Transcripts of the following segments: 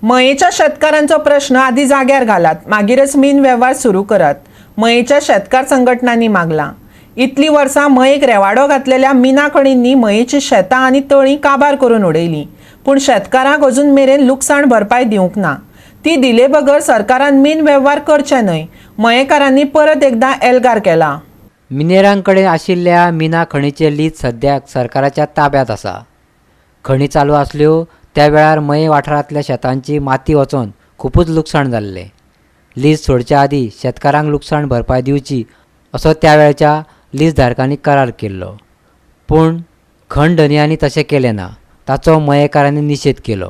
मयेच्या शेतकारांचो प्रश्न आदी जाग्यार घालात, मागीरच मीन वेव्हार सुरू करात, मयेच्या शेतकार संघटनांनी मागलां. इतलीं वर्सां मयेक रेवाडो घातलेल्या मिना खणींनी मयेची शेतां आनी तळीं काबार करून उडयलीं, पूण शेतकारांक अजून मेरेन लुकसाण भरपाय दिवंक ना. ती दिले बगर सरकारान मीन वेव्हार करचे न्हय, मयेकारांनी परत एकदां एल्गार केला. मिनेरांकडेन आशिल्ल्या मिना खणीचें लीज सद्याक सरकाराच्या ताब्यांत आसा. खणी चालू आसल्यो त्या वेळार मये वाठारांतल्या शेतांची माती वचोन खुबूच लुकसाण जाल्लें. लीज सोडचे आदीं शेतकारांक लुकसाण भरपाय दिवची असो त्या वेळच्या लीज धारकांनी करार केल्लो, पूण खण धनयांनी तशें केलें ना. ताचो मयेकारांनी निशेध केलो.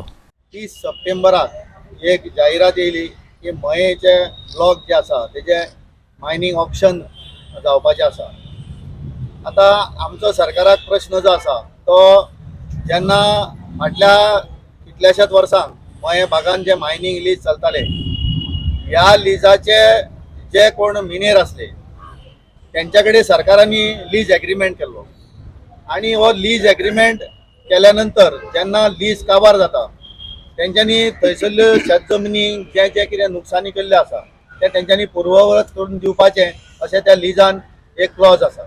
30 सप्टेंबराक एक जाहिरात येयली की मयेचे ब्लॉक जे आसा तेजे मायनींग ऑप्शन जावपाचें आसा. आतां आमचो सरकाराक प्रश्न जो आसा तो जेन्ना फाटल्या कितल्याशाच वर्सांक मये भागान जे मायनींग लीज चलताले, ह्या लिजाचे जे कोण मिनेर आसले तेंच्या कडेन सरकारांनी लीज एग्रीमेंट केल्लो आनी हो लीज एग्रीमेंट केल्या नंतर जेन्ना लीज काबार जाता तेंच्यांनी थंयसरल्यो शेत जमनी जें जें कितें नुकसानी केल्लें आसा तें तेंच्यांनी पुर्ववत करून दिवपाचें अशें त्या लिजान एक क्लॉज आसा.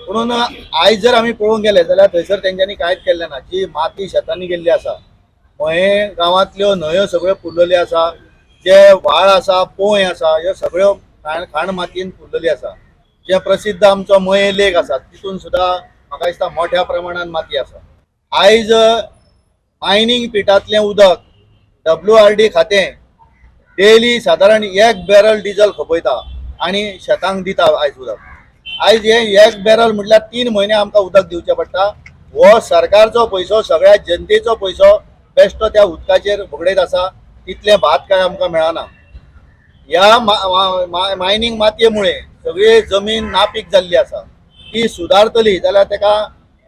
पुणून आयज जर आमी पळोवंक गेले जाल्यार थंयसर तेंच्यांनी कांयच केल्लें ना. जी माती शेतांनी गेल्ली आसा, मये गांवांतल्यो न्हंयो सगळ्यो पुरलेल्यो आसा, जे व्हाळ आसा, पोंय आसा, ह्यो सगळ्यो खाण मातयेन पुरलेली आसा. जे प्रसिद्ध आमचो मये लेक आसा तितून सुद्दां म्हाका दिसता मोठ्या प्रमाणान माती आसा. आयज मायनींग पिटांतलें उदक WRD खातें डेली सादारण 1 बॅरल डिजल खपयता आनी शेतांक दिता आयज उदक. आयज हें 1 बॅरल म्हटल्यार 3 म्हयने आमकां उदक दिवचें पडटा. हो सरकारचो पयसो, सगळ्या जनतेचो पयसो बेश्टो त्या उदकाचेर भोगडयत आसा. तितलें भात काय आमकां मेळना. ह्या मायनींग मातये मुळे सगळी जमीन नापीक जाल्ली आसा. ती सुदारतली जाल्यार तेका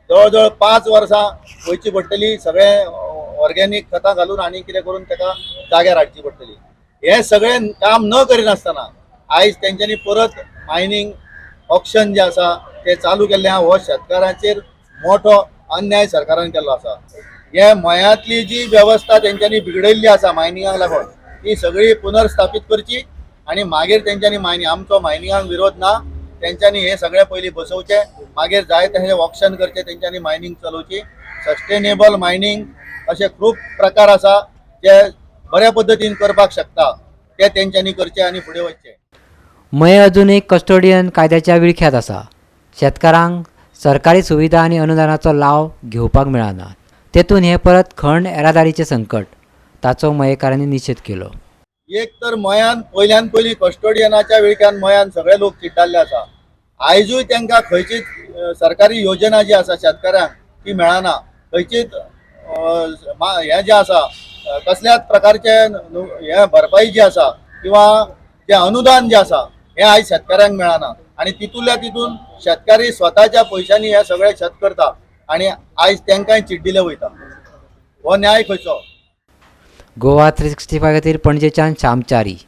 जवळ जवळ 5 वर्सां वयची पडटली. सगळें ऑर्गेनीक खतां घालून आनी कितें करून तेका जाग्यार हाडची पडटली. हें सगळें काम न करिनासतना आयज तेंच्यांनी परत मायनींग ऑक्शन जें आसा तें चालू केल्लें आहा. हो शेतकारांचेर मोठो अन्याय सरकारान केल्लो आसा. हे मयांतली जी वेवस्था तेंच्यांनी बिगडयल्ली आसा मायनिंगाक लागून ती सगळी पुनर्स्थापीत करची आनी मागीर तेंच्यांनी मायनिंग, आमचो मायनिंगाक विरोध ना, तेंच्यांनी हें सगळें पयलीं बसोवचें, मागीर जाय तशें ऑक्शन करचें, तेंच्यांनी मायनींग चलोवची. सस्टेनेबल मायनींग अशे खूब प्रकार आसा जे बऱ्या पद्दतीन करपाक शकता, ते तेंच्यांनी करचे आनी फुडें वचचें. मये अजूनय कस्टोडियन कायद्याच्या विळख्यात आसा. शेतकारांक सरकारी सुविधा आनी अनुदानाचो लाव घेवपाक मेळना. तेतून हें परत खण येरादारीचें संकट, ताचो मयेकारांनी निशेध केलो. एक तर मयान पयल्यान पयलीं कस्टोडियनाच्या विळख्यान मयान सगळे लोक चिड्डाल्ले आसा. आयजूय तांकां खंयचीच सरकारी योजना जी आसा शेतकारांक ती मेळना. खंयचीच हें जें आसा कसल्याच प्रकारचें हें भरपाई जी आसा किंवा जें अनुदान जें आसा हें आयज शेतकारांक मेळना. आनी तितूंतल्या तितून शेतकारी स्वताच्या पयशांनी हें सगळें शेत करता आनी आयज तांकांय चिड्डिले वयता. हो न्याय खंयचो? गोवा 365 खातीर पणजेच्यान श्यामचारी.